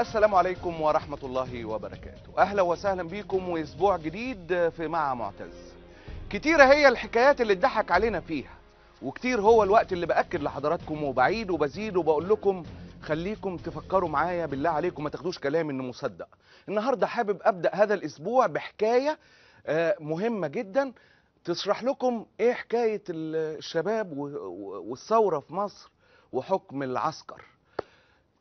السلام عليكم ورحمة الله وبركاته. أهلا وسهلا بكم وأسبوع جديد في مع معتز. كتيرة هي الحكايات اللي اتضحك علينا فيها، وكتير هو الوقت اللي بأكد لحضراتكم وبعيد وبزيد وبقول لكم خليكم تفكروا معايا بالله عليكم، ما تاخدوش كلام انه مصدق. النهارده حابب أبدأ هذا الأسبوع بحكاية مهمة جدا تشرح لكم ايه حكاية الشباب والثورة في مصر وحكم العسكر.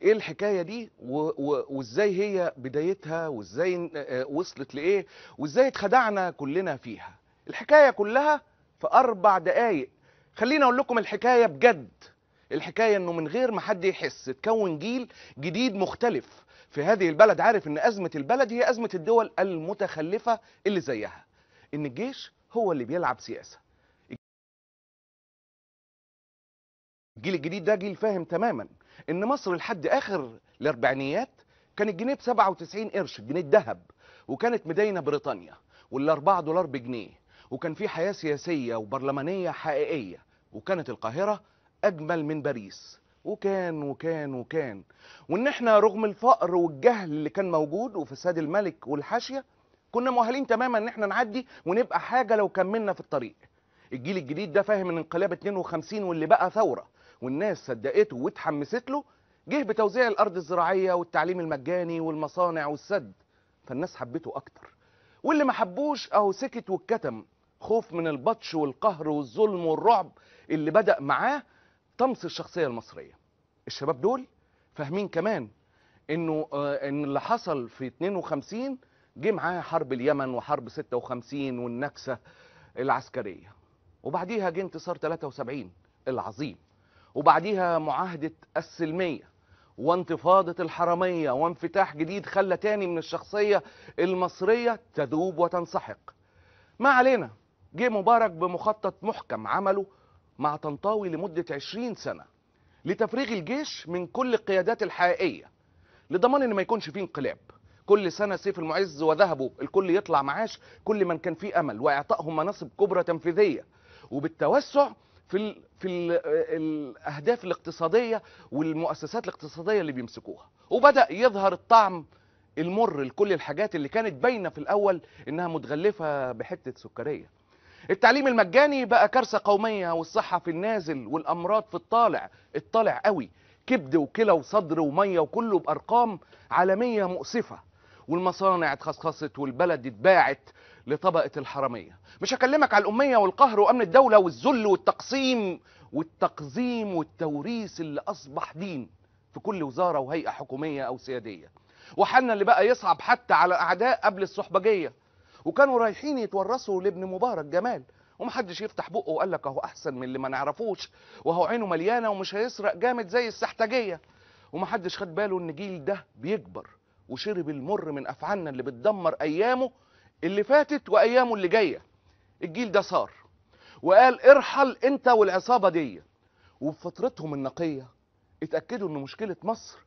ايه الحكاية دي وازاي هي بدايتها وازاي وصلت لايه وازاي اتخدعنا كلنا فيها. الحكاية كلها في 4 دقايق. خليني اقول لكم الحكاية بجد. الحكاية انه من غير ما حد يحس تكون جيل جديد مختلف في هذه البلد، عارف ان ازمة البلد هي ازمة الدول المتخلفة اللي زيها، ان الجيش هو اللي بيلعب سياسة. الجيل الجديد ده جيل فاهم تماما ان مصر لحد اخر الاربعينيات كان الجنيه ب 97 قرش، الجنيه الذهب، وكانت مدينة بريطانيا وال4 دولار بجنيه، وكان في حياة سياسية وبرلمانيه حقيقية، وكانت القاهرة اجمل من باريس، وكان وكان وكان، وان احنا رغم الفقر والجهل اللي كان موجود وفساد الملك والحاشيه كنا مؤهلين تماما ان احنا نعدي ونبقى حاجة لو كملنا في الطريق. الجيل الجديد ده فاهم ان انقلاب 52 واللي بقى ثورة والناس صدقته واتحمست له جه بتوزيع الارض الزراعية والتعليم المجاني والمصانع والسد، فالناس حبته اكتر، واللي ما حبوش اهو سكت واتكتم خوف من البطش والقهر والظلم والرعب اللي بدأ معاه طمس الشخصية المصرية. الشباب دول فاهمين كمان انه ان اللي حصل في 52 جه معاه حرب اليمن وحرب 56 والنكسه العسكرية، وبعديها جه انتصار 73 العظيم، وبعديها معاهدة السلمية وانتفاضة الحرامية وانفتاح جديد خلى تاني من الشخصية المصرية تذوب وتنسحق. ما علينا، جه مبارك بمخطط محكم عمله مع طنطاوي لمدة 20 سنة لتفريغ الجيش من كل القيادات الحقيقية لضمان ان ما يكونش فيه انقلاب. كل سنة سيف المعز وذهبه الكل يطلع معاش كل من كان فيه أمل، وإعطائهم مناصب كبرى تنفيذية، وبالتوسع في الأهداف الاقتصادية والمؤسسات الاقتصادية اللي بيمسكوها. وبدأ يظهر الطعم المر لكل الحاجات اللي كانت باينة في الأول إنها متغلفة بحتة سكرية. التعليم المجاني بقى كارثة قومية، والصحة في النازل والأمراض في الطالع، الطالع قوي، كبد وكلى وصدر ومية وكله بأرقام عالمية مؤسفة، والمصانع اتخصخصت والبلد اتباعت لطبقة الحرامية. مش هكلمك على الأمية والقهر وأمن الدولة والذل والتقسيم والتقزيم والتوريث اللي أصبح دين في كل وزارة وهيئة حكومية أو سيادية، وحالنا اللي بقى يصعب حتى على الأعداء قبل الصحبجية، وكانوا رايحين يتورثوا لابن مبارك جمال، ومحدش يفتح بقه وقال لك اهو أحسن من اللي ما نعرفوش، وهو عينه مليانة ومش هيسرق جامد زي السحتجية. ومحدش خد باله إن جيل ده بيكبر وشرب المر من أفعالنا اللي بتدمر أيامه اللي فاتت وأيامه اللي جاية. الجيل ده صار وقال ارحل انت والعصابة دي، وبفترتهم النقية اتأكدوا ان مشكلة مصر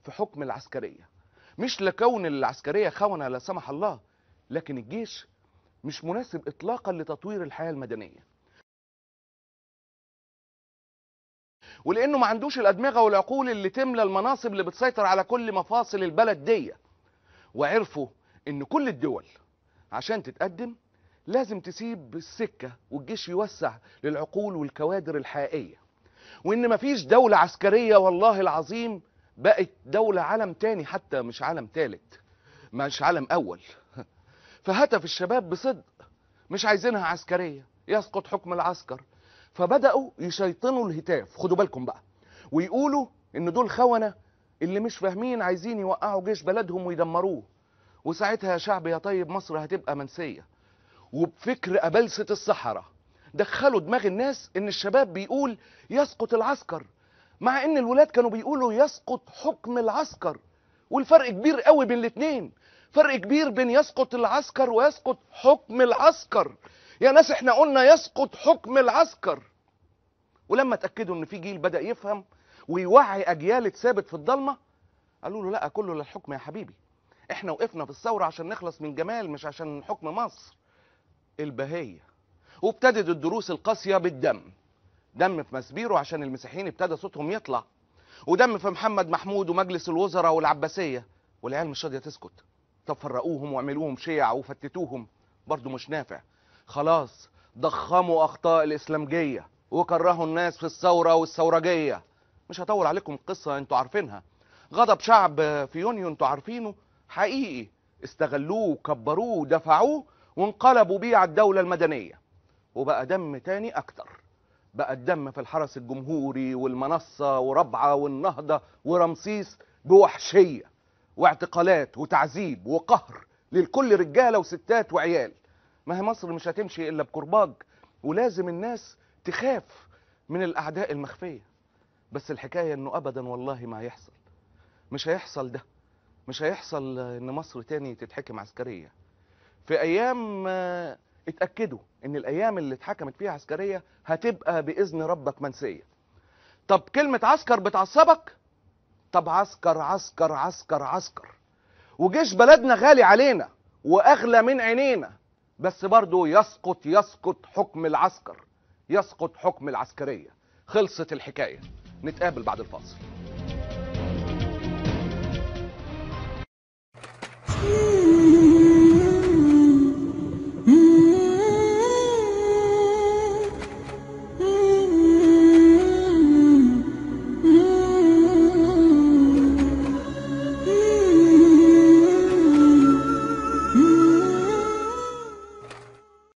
في حكم العسكرية، مش لكون العسكرية خونة لا سمح الله، لكن الجيش مش مناسب اطلاقا لتطوير الحياة المدنية، ولانه ما عندوش الأدمغة والعقول اللي تملى المناصب اللي بتسيطر على كل مفاصل البلد دي. وعرفوا ان كل الدول عشان تتقدم لازم تسيب السكة والجيش يوسع للعقول والكوادر الحقيقية، وإن مفيش دولة عسكرية والله العظيم بقت دولة عالم تاني، حتى مش عالم تالت، مش عالم أول. فهتف الشباب بصدق مش عايزينها عسكرية، يسقط حكم العسكر. فبدأوا يشيطنوا الهتاف، خدوا بالكم بقى، ويقولوا إن دول خونة اللي مش فاهمين عايزين يوقعوا جيش بلدهم ويدمروه، وساعتها يا شعب يا طيب مصر هتبقى منسية. وبفكر أبلسة الصحراء دخلوا دماغ الناس إن الشباب بيقول يسقط العسكر، مع إن الولاد كانوا بيقولوا يسقط حكم العسكر، والفرق كبير قوي بين الاتنين، فرق كبير بين يسقط العسكر ويسقط حكم العسكر. يا ناس احنا قلنا يسقط حكم العسكر. ولما اتأكدوا إن في جيل بدأ يفهم ويوعي أجيال اتثابت في الضلمة، قالوا له لا كله للحكم يا حبيبي، احنا وقفنا في الثورة عشان نخلص من جمال مش عشان حكم مصر البهية. وابتدت الدروس القاسية بالدم، دم في مسبيرو عشان المسيحيين ابتدى صوتهم يطلع، ودم في محمد محمود ومجلس الوزراء والعباسية. والعيال مش راضية تسكت. طب فرقوهم واعملوهم شيع وفتتوهم، برضو مش نافع. خلاص ضخموا اخطاء الاسلامجيه وكرهوا الناس في الثورة والثورجيه. مش هطول عليكم القصة، انتوا عارفينها. غضب شعب في يونيو انتوا عارفينه حقيقي، استغلوه وكبروه ودفعوه وانقلبوا بيه على الدولة المدنية، وبقى دم تاني اكتر. بقى الدم في الحرس الجمهوري والمنصه وربعه والنهضه ورمسيس بوحشيه واعتقالات وتعذيب وقهر للكل، رجاله وستات وعيال. ما هي مصر مش هتمشي الا بكرباج، ولازم الناس تخاف من الاعداء المخفيه. بس الحكاية انه ابدا والله ما هيحصل، مش هيحصل ده، مش هيحصل ان مصر تاني تتحكم عسكرية. في ايام اتاكدوا ان الايام اللي اتحكمت فيها عسكرية هتبقى باذن ربك منسية. طب كلمة عسكر بتعصبك؟ طب عسكر عسكر عسكر عسكر، وجيش بلدنا غالي علينا واغلى من عينينا، بس برضه يسقط يسقط حكم العسكر، يسقط حكم العسكرية. خلصت الحكاية، نتقابل بعد الفاصل.